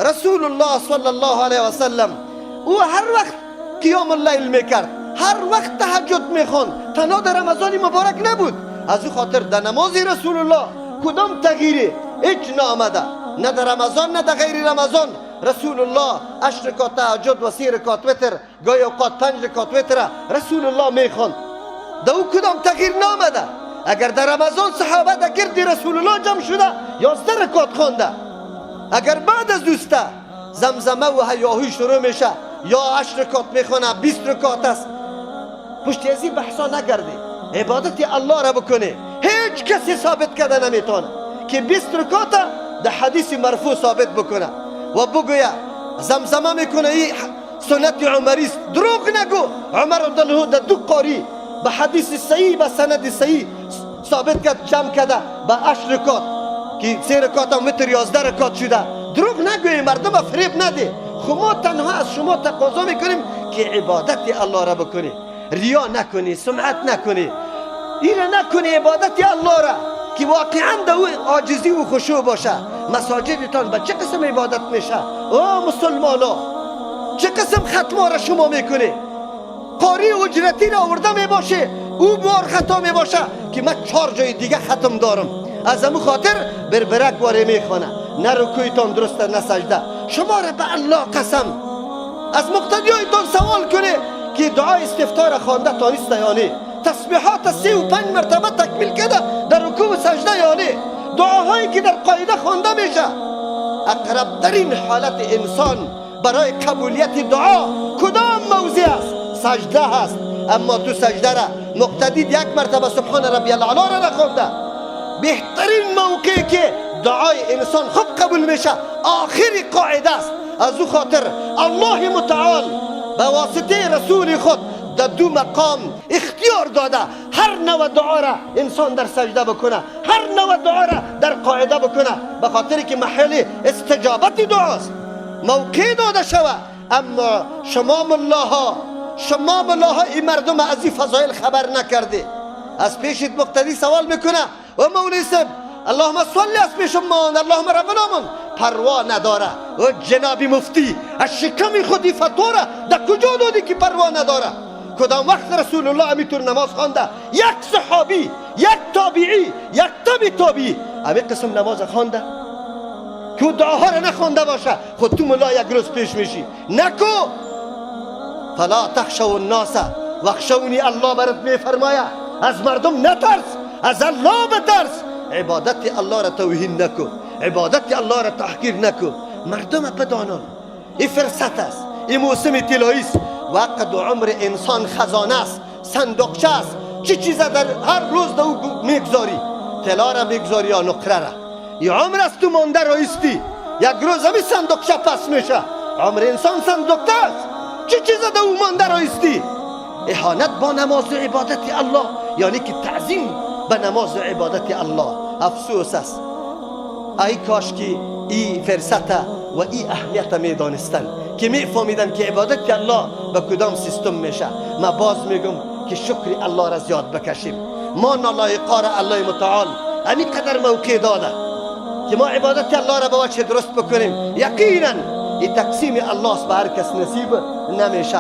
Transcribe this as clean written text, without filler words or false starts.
رسول الله صلی الله علیه و سلم او هر وقت قیام اللیل میکرد، هر وقت تهجد میخوند، تنها در رمضان مبارک نبود. از او خاطر در نماز رسول الله کدام تغییری هیچ نامده، نه در رمضان نه در غیر رمضان. رسول الله 8 رکعت تهجد و 3 رکعت وتر، گاهی اوقات 5 رکعت وتر رسول الله میخوند. در او کدام تغییر نامده. اگر در رمضان صحابه در گرد رسول الله جمع شده 11 رکعت خوانده، اگر بعد از دوسته زمزمه و هیاهوی شروع میشه یا 8 رکعت میخوانه 20 رکعت است. پشت از این بحثا نگردی، عبادت الله را بکنی. هیچ کسی ثابت کرده نمیتونه که 20 رکعت در حدیث مرفوع ثابت بکنه و بگویه زمزمه میکنه این سنت عمری است. دروغ نگو. عمر رضی الله در دو قاری به حدیث صحیح به سند صحیح ثابت کرد، جمع کرده به 8 رکعت که 3 رکعت هم وتر 11 رکعت شده. دروغ نگوی، مردم فریب نده. خب ما تنها از شما تقاضا میکنیم که عبادت الله را بکنی، ریا نکنی، سمعت نکنی، این نکنی، عبادت الله را که واقعا در او عاجزی و خشوع باشه. مساجدتان به چه قسم عبادت میشه؟ او مسلمانا، چه قسم ختما را شما میکنی؟ قاری اجرتی را آورده میباشه، او بار خطا میباشه که من 4 جای دیگه ختم دارم، از امو خاطر بربرک واره میخوانه، نه رکوعتان درسته نه سجده. شما را به الله قسم، از مقتدیایتان سوال کنه که دعای استفتاح را خوانده تانسته یا نه، تسبیحات 3 و 5 مرتبه تکمیل کرده در رکوع و سجده یا نه، دعاهایی که در قاعده خوانده میشه. اقرب ترین حالت انسان برای قبولیت دعا کدام موضع است؟ سجده هست. اما تو سجده را مقتدی یک مرتبه سبحان ربی الاعلی را نخوانده. بهترین موقعی که دعای انسان خوب قبول میشه آخر قاعده است. از او خاطر الله متعال به واسطه رسول خود در دو مقام اختیار داده، هر نوع دعا را انسان در سجده بکنه، هر نوع دعا را در قاعده بکنه، به خاطر که محل استجابت دعاست، موقع داده شوه. اما شما ملاها، شما ملاها این مردم از این فضایل خبر نکرده. از پیشت مقتدی سوال میکنه و مولوی صاحب اللهم صل از پیش ما، اللهم ربنا من، پروا نداره. و جناب مفتی از شکم خودی فتوا را در کجا دادی که پروا نداره؟ کدام وقت رسول الله امیطور نماز خوانده؟ یک صحابی، یک تابعی، یک تابع تابعی امی قسم نماز خوانده که دعاها را نخوانده باشه؟ خود تو ملا یک روز پیش میشی نکو. فلا تخشوا الناس واخشونی، الله برات میفرمایه از مردم نترس، از الله بترس. عبادت الله را توهین نکو، عبادت الله را تحقیر نکو. مردم بدانان این فرصت است، این موسم طلایی است. وقت و عمر انسان خزانه است، صندوقچه است. چی چیز در هر روز در او میگذاری؟ طلا را میگذاری یا نقره را؟ این عمر است تو مانده رایستی، یک روز همی صندوقچه پس میشه. عمر انسان صندوقچه است. چی چیز در او مانده رایستی؟ اهانت با نماز و عبادت الله، یعنی که تعظیم به نماز و عبادت الله. افسوس است. ای کاش که ای فرصت و ای اهمیت میدانستن که میفهمیدن که عبادت الله به کدام سیستم میشه. ما باز میگم که شکر الله را زیاد بکشیم. ما نالایقا را الله متعال همین قدر موقع داده که ما عبادت الله را به وجه درست بکنیم. یقینا این تقسیم الله است، به هر کس نصیب نمیشه.